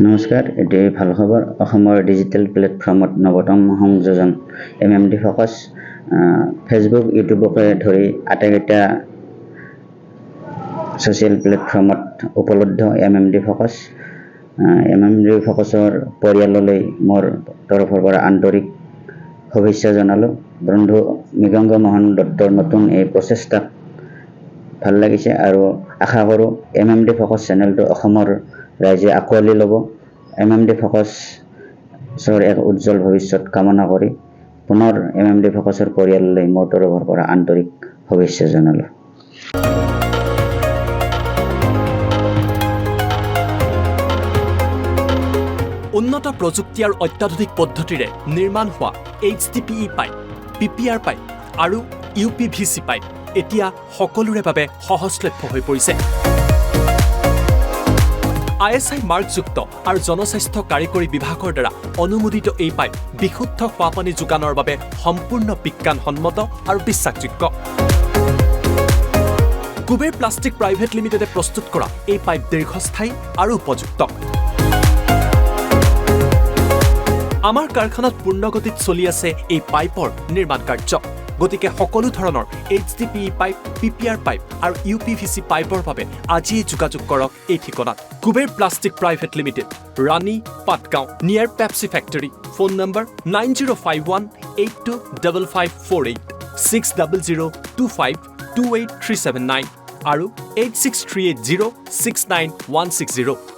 নমস্কাৰ, এটি ভাল খবৰ। অসমৰ ডিজিটেল প্লেটফৰ্মত নৱতম সংযোজন এমএমডি ফ'কাছ। ফেচবুক, ইউটিউবকে ধৰি আটাইকেইটা ছ'চিয়েল প্লেটফৰ্মত উপলব্ধ এমএমডি ফ'কাছ। এমএমডি ফ'কাছৰ পৰিয়াললৈ মোৰ তৰফৰ পৰা আন্তৰিক শুভেচ্ছা জনালোঁ। বন্ধু মৃগাংগ মোহন দত্তৰ নতুন এই প্ৰচেষ্টাক ভাল লাগিছে আৰু আশা কৰোঁ এমএমডি ফ'কাছ চেনেলটো অসমৰ ৰাইজে আঁকোৱালি ল'ব। এমএমডি ফ'কাছৰ এক উজ্জ্বল ভৱিষ্যত কামনা কৰি পুনৰ এমএমডি ফ'কাছৰ পৰিয়াললৈ মোৰ তৰফৰ পৰা আন্তৰিক শুভেচ্ছা জনালোঁ। উন্নত প্ৰযুক্তি আৰু অত্যাধুনিক পদ্ধতিৰে নিৰ্মাণ হোৱা HDPE pipe, PPR pipe আৰু ইউপিভিচি পাইপ এতিয়া সকলোৰে বাবে সহজলভ্য হৈ পৰিছে। আইএছআই মাৰ্কযুক্ত আৰু জনস্বাস্থ্য কাৰিকৰী বিভাগৰ দ্বাৰা অনুমোদিত এই পাইপ বিশুদ্ধ খোৱাপানী যোগানৰ বাবে সম্পূৰ্ণ বিজ্ঞানসন্মত আৰু বিশ্বাসযোগ্য। কুবেৰ প্লাষ্টিক প্ৰাইভেট লিমিটেডে প্ৰস্তুত কৰা এই পাইপ দীৰ্ঘস্থায়ী আৰু উপযুক্ত। আমাৰ কাৰখানাত পূৰ্ণগতিত চলি আছে এই পাইপৰ নিৰ্মাণ কাৰ্য। গতিকে সকলো ধৰণৰ HDPE pipe, PPR pipe আৰু ইউপিভিচি পাইপৰ বাবে আজিয়েই যোগাযোগ কৰক এই ঠিকনাত: কুবেৰ প্লাষ্টিক প্ৰাইভেট লিমিটেড, ৰাণী, Patgaon, near Pepsi factory. Phone number 9051825548, 6002528379 আৰু 8638069160।